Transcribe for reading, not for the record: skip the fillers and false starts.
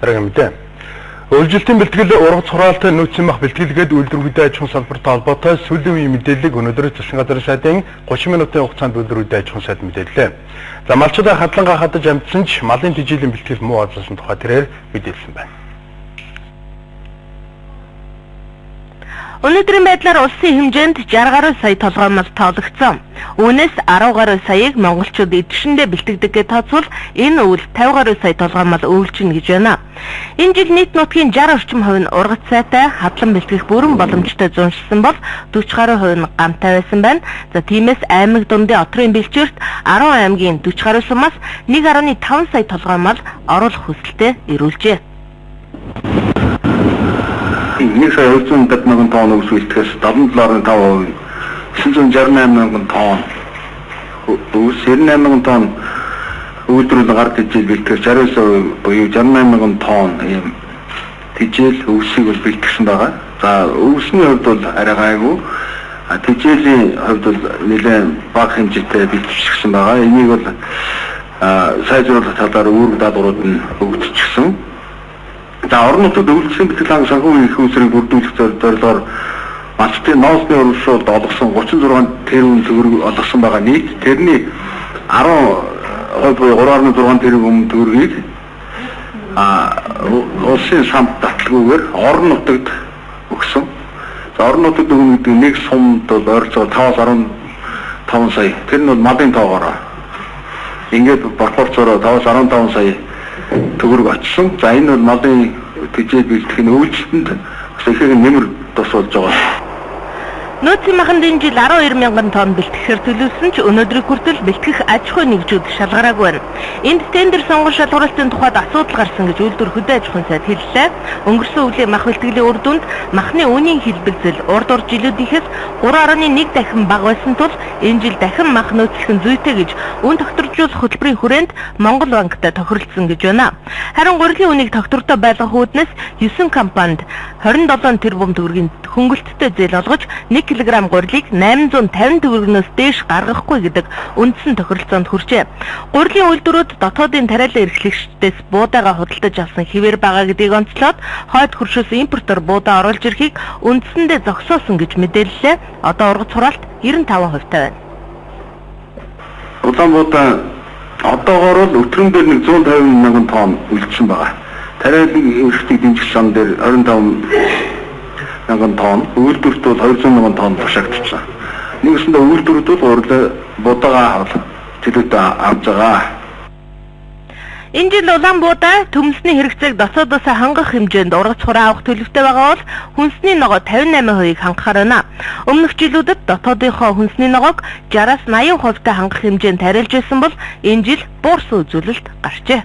Дараагийн мэдээ. Өвлжилтийн бэлтгэл ургац хураалт нөөцийн мах бэлтгэлгээд үйлдвэр хөдөө аж ахуйн салбартай холбоотой сүүлийн үеийн мэдээллийг өнөөдөр засгийн газрын сайдын 30 минутын хугацаанд үйлдвэр хөдөө аж ахуйн сайд мэдээллээ. За малчдаа хадлангаа хадаж амжсан ч малын тэжээлийн бэлтгэл муу авсан тухай тэрээр мэдээлсэн байна. Өнөөдрийн байдлаар улсын хэмжээнд 60 гаруй сая толгой мал тоологдсон. Үүнээс 10 гаруй саяыг монголчууд идэвшиндээ бэлтгэдэг гэж тооцвол энэ өвөл 50 гаруй сая толгой мал өвлжинэ гэж байна. Энэ жил нийт нутгийн 60 орчим хувь нь ургац сайтай хадлан бэлтгэх бүрэн боломжтой зуншилсан бол 40 гаруй хувь нь гамтай байсан байна. За тиймээс аймаг дундын отрын бэлчээрт 10 аймгийн 40 гаруй сумаас 1.5 сая толгой мал оруулах хүсэлтэд ирүүлжээ. 1 сая 270 мянган тонн өвс бэлтгэхээс 77.5%, 968 мянган тонн өвс, 98 мянган тонн үйлдвэрлэл гар тэжээл бэлтгэх 69% буюу 68 мянган тонн ийм тэжээл өвсийг бол бэлтгэсэн байгаа. За өвсний хувьд бол арай гайгүй, тэжээлийн хувьд бол нэлээд бага хэмжээтэй бэлтгэжсэн байгаа. Энийг бол сайжруулах талаар үүрэг даалгаврууд нь өгөгдчихсэн. За орон нутгад өвлөсөн бэлтгэл хангах санхүүгийн их үүсрийг бүрдүүлэх зорилгоор малчдын ноосны урамшуулд олгосон 36 тэрбум төгрөг олгосон байгаа нийт тэрний 10% буюу 3.6 тэрбум төгрөгийг улсын самд таталгүйгээр орон нутагт өгсөн. За орон нутагт өгнө гэдэг нэг сумд бол ойролцоогоор 5-15 сая. Тэр нь бол малын тоогоороо. Ингээд пропорцороо 5-15 сая төгрөг очсон. За энэ бол малын тэжээл бэлтгэх нь өвлөлтөнд бас ихээр нэмэр тус болж байгаа. Нөөцийн маханд энэ жил 12 мянган тонн бэлтгэхээр төлөвлөсөн ч өнөөдрийг хүртэл бэлтгэх аж ахуй нэгжүүд шалгараагүй байна. Энд тендер сонгон шалгаруулалтын тухайд асуудал гарсан гэж үйлдвэр хөдөө аж ахуйн сайд хэллээ. Өнгөрсөн өвлийн мах бэлтгэлийн үр дүнд махны үнийн хэлбэлзэл урд урд жилүүдийнхээс 3.1 дахин бага байсан тул энэ жил дахин мах нөөцлөх нь зүйтэй гэж үн тогтворжуулах хөтөлбөрийн хүрээнд Монгол банктай тохиролцсон гэж байна. Харин гурилын үнийг тогтвортой байлгах үүднээс 9 компанид 27 тэрбум төгрөгийн хөнгөлөлттэй зээл олгож 1 кг гурилыг 850 төгрөгнөөс дээш гаргахгүй гэдэг үндсэн тохиролцоонд хүрчээ. Гурилын үйлдвэрүүд дотоодын тариалан эрхлэгчдээс буудаага худалдаж авсан хэвээр байгаа гэдгийг онцлоод хойд хөршөөс импортоор буудаа оруулж ирэхийг үндсэндээ зогсоосон гэж мэдээллээ. Одоо ургац хураалт 95% таа байна. Улаан буудаа одоогоор бол өтрөн дээр 150 мянган тонн үлдсэн байгаа. Тариалан эрхлэгчдийг дэмжих сан дээр 25 мянган тонн, үйлдвэрт бол 200 мянган тонн тушаагдчихсан. Нэгсэндээ үйлдвэрүүд бол урал будаага төлөөтэй авч байгаа. Энэ жил улаан буудаа төмсний хэрэгцээг дотоодоос хангах хэмжээнд ургац хураа авах төлөвтэй байгаа бол хүнсний ногоо 58%-ийг хангахаар байна. Өмнөх жилүүдэд дотоодынхоо хүнсний ногоог 60-аас 80% та хангах хэмжээнд тариалж байсан бол энэ жил буурсан үзүүлэлт гарчээ.